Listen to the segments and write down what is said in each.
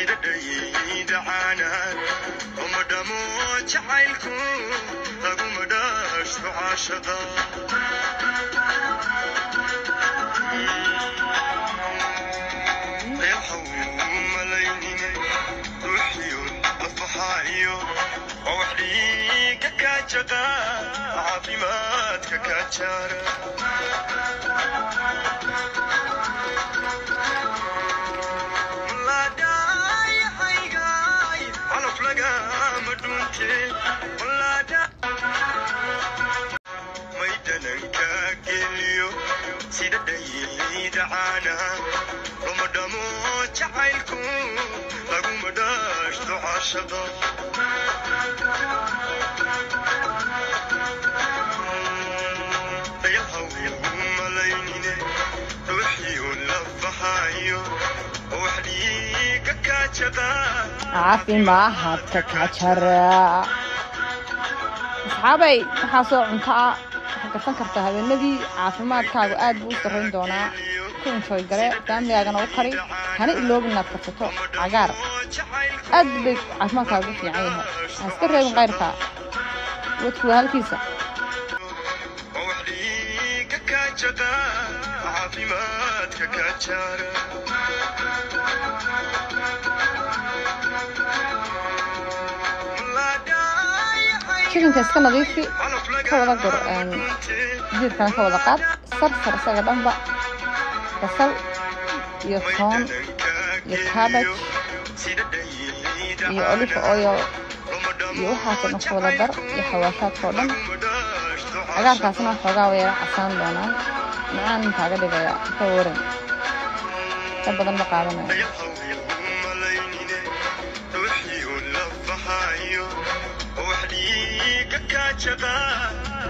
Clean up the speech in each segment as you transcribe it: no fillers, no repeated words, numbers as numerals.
Sida dhayda caanaha uma dhamo jacaylku, laguma dhaashto caashaqa. Reexow malaynine ruuxiyo lafaxaayo waa wax dhiiga kaa jaqa, caafimaadka kaa jaara. Malaadhayahaygay calaf lagama dhunte malaadha maydhananka geliyo. Sida dhayda caanaha loma dhamo jacaylku, laguma dhaashto caashaqa. Dayalhaw malaynine ruuxiyo lafaxaayo oo wax dhiiga kaa jaqa, caafimaadka ka jara. Asxaabay, waxaa soo cunto ah waxaad karsan kartaa habeenadii, caafimaadkaagu aad buu u sarrayn doonaa. Ku enjoy garee, faamiligaagana u kari, hana iloobin inaad karsato cagaar, aad bay caafimaadkaagu u fiican yahay. Ha iska reebin qayrka, wadku waa halkiisa. Oo wax dhiiga kaa jaqa, caafimaadka kaa jara. Chickenka iska nadiifi, ka wada gur diirkana, ka wada qaad sarsar isaga dhanba, basal iyo toon iyo cabbage iyo olive oil iyo waxaasoo dhan ku wada dar iyo xawaashaadka oo dhan. Cagaarkaasna xoogaa way yara casaan doonaan, macaan kaaga dhigaya. Ka waran, ka badan ma qaadanayo. Dayalhaw malaynine ruuxiyo lafaxaayo oo wax dhiiga kaa jaqa,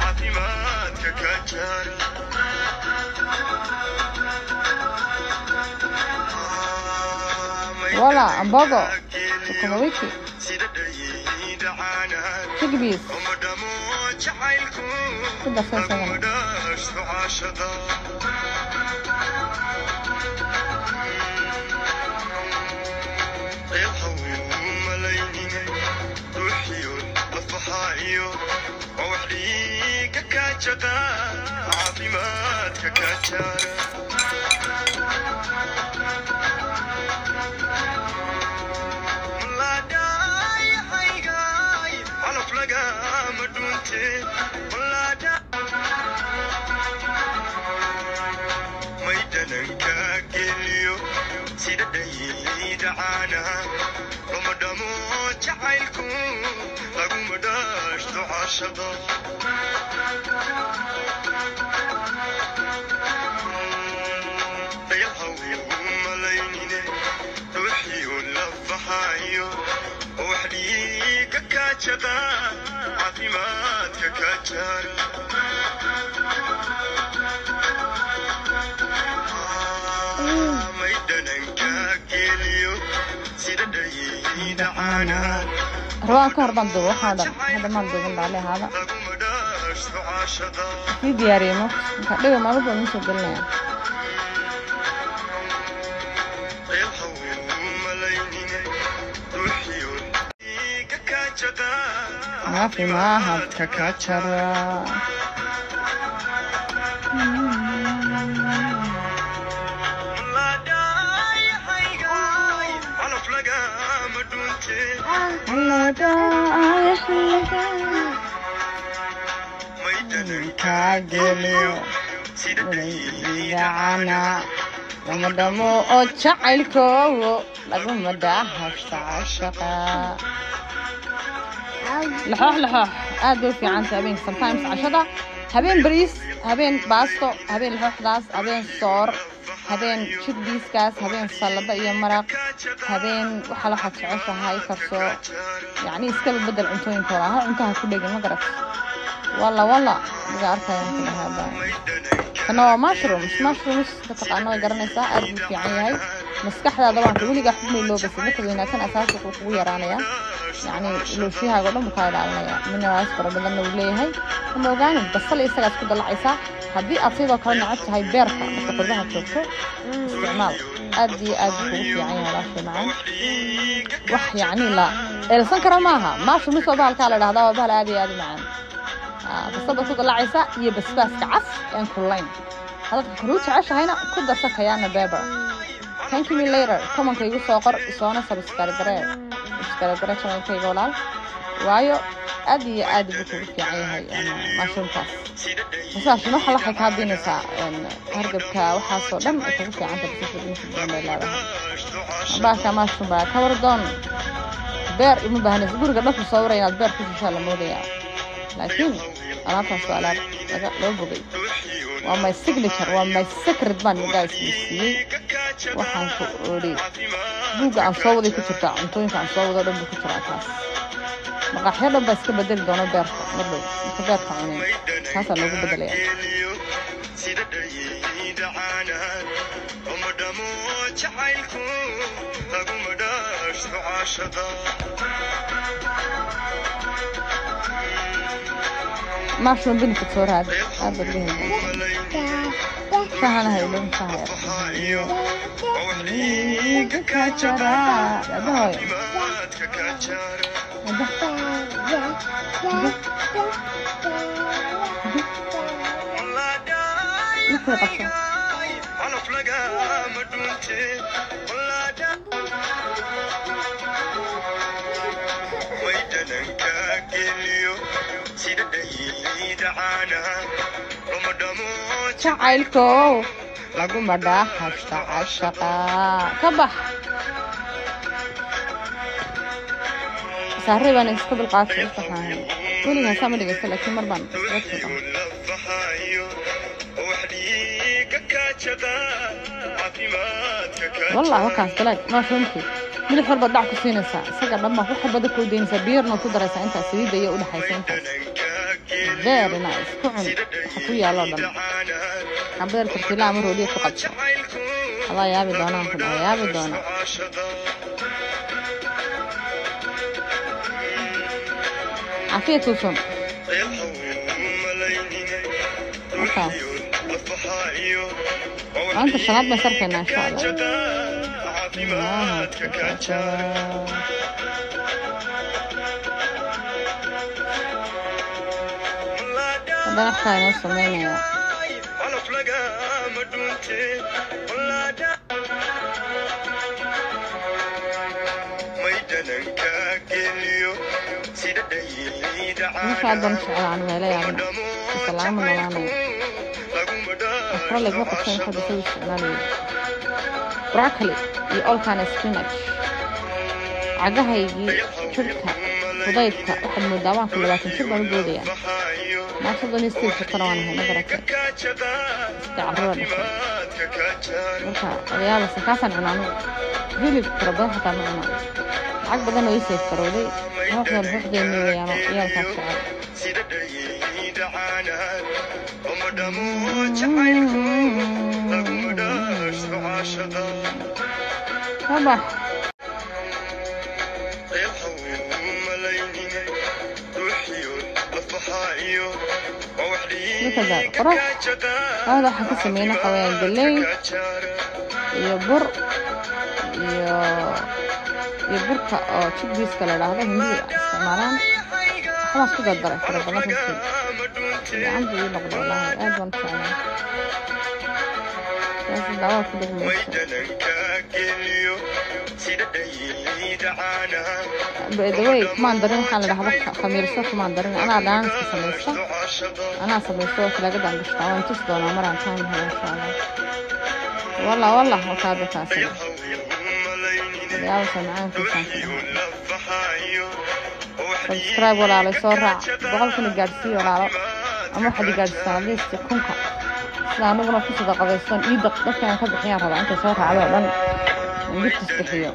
caafimaadka kaa jara. Wala mbogo, sukuma wiki, sida dhayda caanaha chickpeas uma dhamo jacaylku, ku darso laguma isagana. dhaashto caashaqa. Dayalhaw malaynine ruuxiyo lafaxaayo oo wax dhiiga kaa jaqa, caafimaadka kaa jara. Malaadhayahaygay calaf lagama dhunte malaadha maydhananka geliyo. Sida dhayda caanaha loma dhamo jacaylku, laguma dhaashto caashaqa. Dayalhaw malaynine ruuxiyo lafaxaayo oo wax dhiiga kaa jaqa, caafimaadka kaa jara. Maydhananka geliyo sida dhayda caanaha. Rabaan ka hor baan duuba waxaa dhan, hadda maan duubin, raalli ahaada. Laguma dhaashto caashaqa. Sii diyaariyey mo marka dhiga maalin baan soo gelinaya. Dayalhaw malaynine ruuxiyo dhiiga kaa jaqa, caafimaadka ka jara. Malaadhayahaygay calaf lagama dhunte maydhananka kaa geliyo sida dhayda dacana lama dhamo oo jacaylkoogo, laguma dhaafta cashaqa. Laxoox laxoox aad bay u fiican tahay habeenka. Sometimes cashada habeen bariis, habeen baasto, habeen laxooxdaas, habeen soor, habeen chickpeaskaas, habeen salada iyo maraq, habeen waxa waxaad jeceshahay karso. Yacni iskaba bedel cuntooyinkooda, hal cuntaha ku dhegin, ma garat? Walla walla diga arkaya ku dhahaa. Kana waa mushrooms. Mushrooms ka taqaano way garanaysaa, aad buu u fiican yahay. Maskaxdaada waan weligaa xubnay iloobaysa. Marka weynaatan asaas wuxuu kugu yaraanayaa, yacni iloowshiyahaaga o dhan buu kaa ilaalinaya. Minerals fara badanna uu leeyahay. Ama ogaanin basal isagaas ku dalacaysaa. Haddii aad sidoo kale necab tahay beerka, marka qurbaha joogto isticmaal, aad iyo aad buu kugu fiican yahay, walaashay macaan. Wax yacni la eelsan kara maaha. Mushroom bahalkaa la dhahdaa, waa bahal aad iyo aad u macaan. Basal baad ku dalacaysaa iyo basbaaska cas een kululayn. Haddaad kulul jeceshahayna, ku darsa cayenne pepper. Thank you me later. Comment-ka igu soo qor, soona subscribe garee, subscribe garee channelkayga, walaal, waayo aad iyo aad buu kugu fiican yahay mushroomkaas. Basasha waxa waxay kaa binaysaa hargabka, waxaasoo dhan ay kugu fiicanta. Basasha benefit badan bay leedahay. Baasha mushroom baa ka wardoon. Beer ima baahanaysa, guriga dhanku soo waray inaad beer ku shishaa la moodayaa, laakiin alaabtaas waa alaab laga loo bogay. Waa my signature, waa my secret baan guys siiyey. Waxaan ku odhi buugga aan soo waday ku jirtaa, cuntooyinka aan soo wado dhan buu ku jiraa kaas. Maqaaxyo dhan baa iska bedeli doona beerka mar dhow. Marka beerka cunin, kaasaa loogu bedelaya. Sida dhayda caanaha uma dhamo jacaylku, laguma dhaashto caashaqa. Mushroom benefit soo raadi, aad baad uga heli doontaa. Shahana ha iloobin, shaha yar. Iyo waa wax dhiiga kaa jara. Aba hooyo. Caafimaadka kaa jara. Aba. Markay qabso. Calaf lagama dhunte. Maydhananka geliyo sida dhayda caanaha uma dhamo. Jacaylkow laguma dhaaxashta cashaqa ka bax. Saarey baan iska dulqaatay, waxaan weligaa saa ma dhegeysta, laakiin mar baan iskaga tuuqa. Lafahayo wax dhiiga kaa jaqa, caafimaadka kaa. Wallah, wakaas dalaag mushroomkii milix yar baad dhac ku siinaysaa, isaga dhan baa wax badan kuu daynaysaa, biyarna ku daraysaa intaas saliidda iyo udhexaysa intaas. Very nice. Ku cun waxa ku yaalo dhan, xabadar tortilla ama rooliya ku qabso, adaa yaabi doonaan ku dhaha, yaabi doona. Cafiya tuusun. Markaas maanta shanaad baan sarkaynaa, insha Allah. Caafimaadka kaa jara. Haddana waxaa inoo sameynayaa. Calaf lagama dhunte. Maydhananka geliyo sida dhayda. Meesha aad baan u jeclaa anigu, ila yaabina islaama noolaanayo. Afra laguma qabsan waxa basal isticmaalayo, broccoli iyo all kind of spinach. Cagahaygii, jirka fudaydka waxaad moodaa waan ku 20 jir baan u boodayaa. Maa 38 jirtana waan ahay, ma garatay? Iska carruura dhashay. Marka odayaalasa kaasaan cunaa anigu, hilib fara badan xataa ma cunaa. Lacag badan oo ii save garowday, hooxdan hooxdeeni weeyaano, ciyaalkaas jecel. Sida dhayda caanaha uma dhamo jacaylku, laguma dhaashto caashaqa. Kabax. Look at that qurux. Hada waxaan ka sameynay waxa weeyaan galley iyo bur iyo burka oo chickpeaska la dhahdo, Hindida isticmaalaan. Waxbaan isku dardaray fara badan runtii. Fiican buu ii noqday, wallaahi aad baan u jeclaa. Taas daawada ku dhegmayso. By the way, kumaan darin waxaan la dhahdo khamiirso, kumaan darin. Anaa dhaaniska samaysta, anaa samaysto, talaagadaan gashtaa. Waan tusi doonaa maraan time helo, insha Allah. Wallah wallah, wakaada taasina odayaasha macaankiisaan ku dhahay. Subscribe walaalo, soo raac, 100,000 gaadhsiiyo walaalo, ama waxaad i gaadhsiisaan at least 1000-ka, sida aniguna ku sadaqadaystoon iida dadka aan ka bixiyaan rabaa intay soo raacdo oo dhan aan giftis bixiyo.